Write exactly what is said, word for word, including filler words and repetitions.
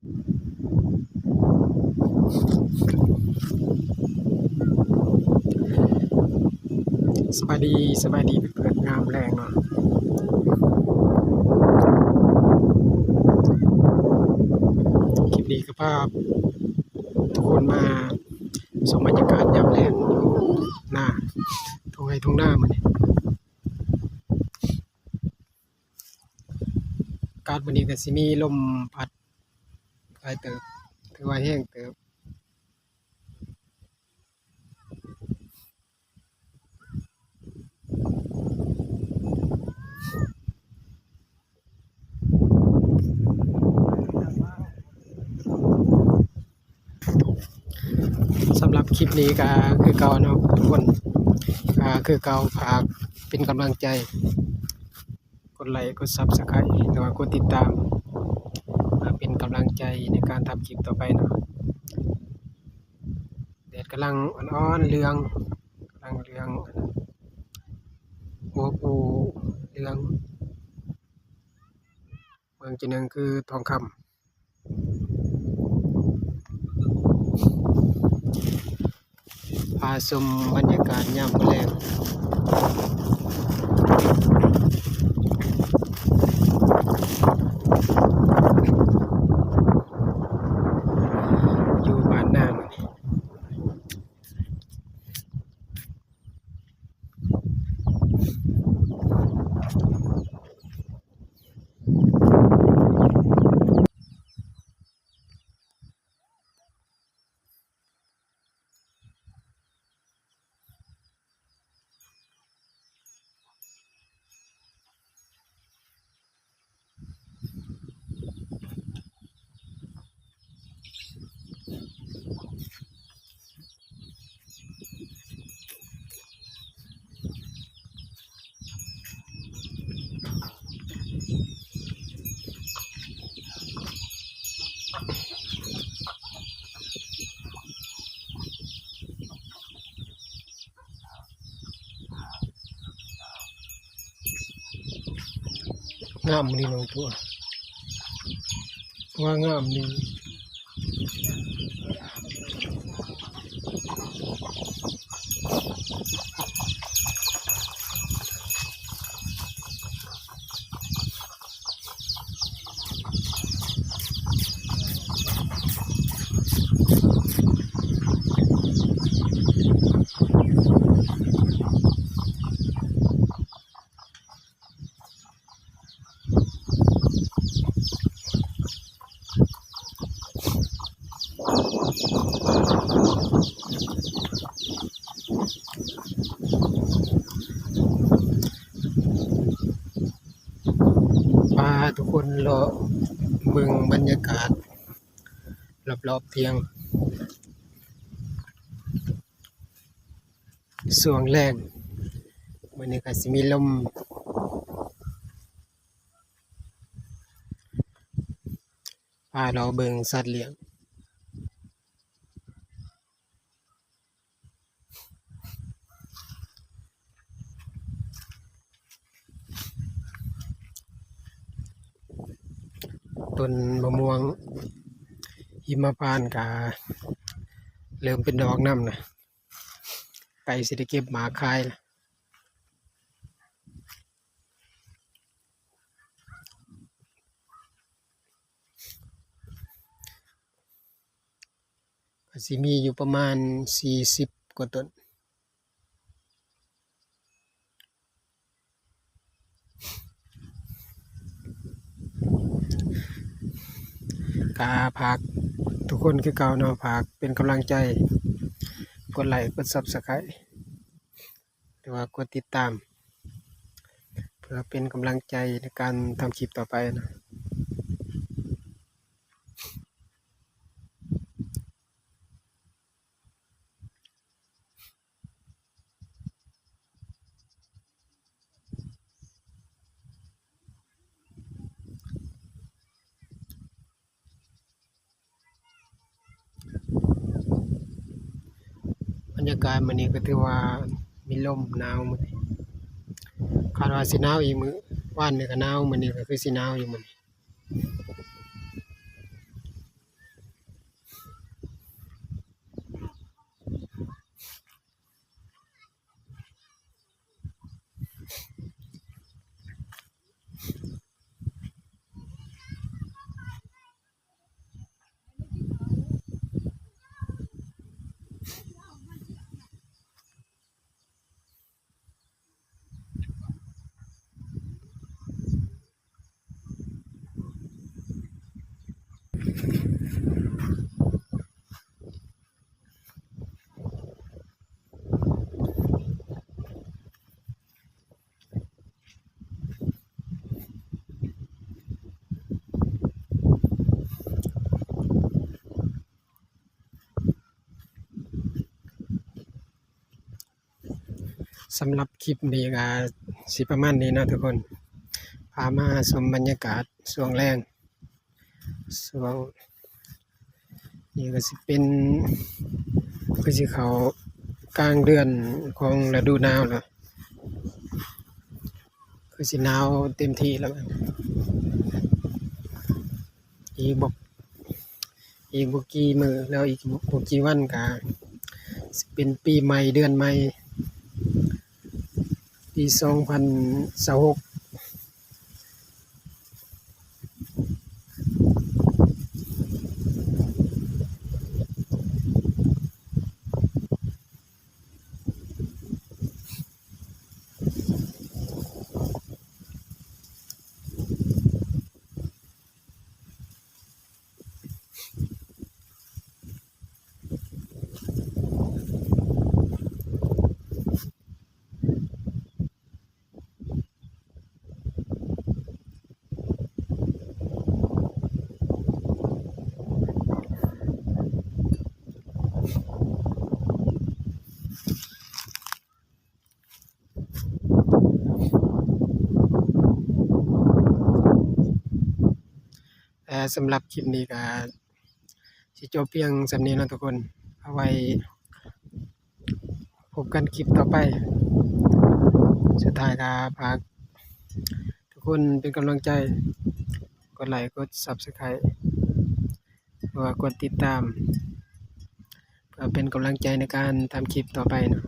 สบายดี สบายดีเพื่อนๆ งามแรงเนาะ คลิปนี้ก็พาทุกคนมาชมบรรยากาศยามแลงอยู่หน้า ทุ่งไร่ทุ่งนามื้อนี้ อากาศมื้อนี้ก็สิมีลมพัดหลายเติบ ถือว่าแฮงเติบ สำหรับคลิปนี้ก็คือเก่าเนาะทุกคน อ่า คือเก่า ฝากเป็นกำลังใจ กดไลค์ กด Subscribe หรือว่ากดติดตาม เพื่อเป็นกำลังใจในการทำคลิปต่อไปเนาะ แดดกำลังอ่อนๆ เหลือง กำลังเหลือง หัวปูเหลือง เมืองจีหนึ่งคือทองคำ พาชมบรรยากาศยามมื้อแลง อยู่บ้านนามื้อนี้ งามดีน้องตัว ว่างามดี พาทุกคนเลาะเบิ่งบรรยากาศรอบๆเถียง ช่วงแลง มื้อนี้ก็สิมีลม พาเลาะเบิ่งสัตว์เลี้ยง ต้นมะม่วงหิมพานต์ก็เริ่มเป็นดอกนำนะ ใกล้สิได้เก็บหมากขายละ ก็สิมีอยู่ประมาณสี่สิบกว่าต้น ก็ฝากทุกคนคือเก่าเนาะ ฝากเป็นกำลังใจ กดไลค์ กด Subscribe หรือว่ากดติดตาม เพื่อเป็นกำลังใจในการทำคลิปต่อไปนะ บรรยากาศมื้อนี้ก็ถือว่ามีลมหนาวมื้อนี้ คาดว่าสิหนาวอีกมื้อ วานนี้ก็หนาว มื้อนี้ก็คือสิหนาวอยู่มื้อนี้ สำหรับคลิปนี้ก็สิประมาณนี้เนาะทุกคน พามาชมบรรยากาศช่วงแลง ช่วงนี้ก็สิเป็น คือสิเข้ากลางเดือนของฤดูหนาวแล้ว คือสิหนาวเต็มที่แล้ว อีกบ่ อีกบ่กี่มื้อแล้ว อีกบ่กี่วันก็สิเป็นปีใหม่เดือนใหม่ ปีสองพันยี่สิบหกเอ่อ สำหรับคลิปนี้ก็สิจบเพียงส่ำนี้เนาะทุกคน เอาไว้พบกันคลิปต่อไป สุดท้ายก็ฝากทุกคนเป็นกำลังใจ กดไลค์ กด Subscribe หรือว่ากดติดตาม เพื่อเป็นกำลังใจในการทำคลิปต่อไปเนาะ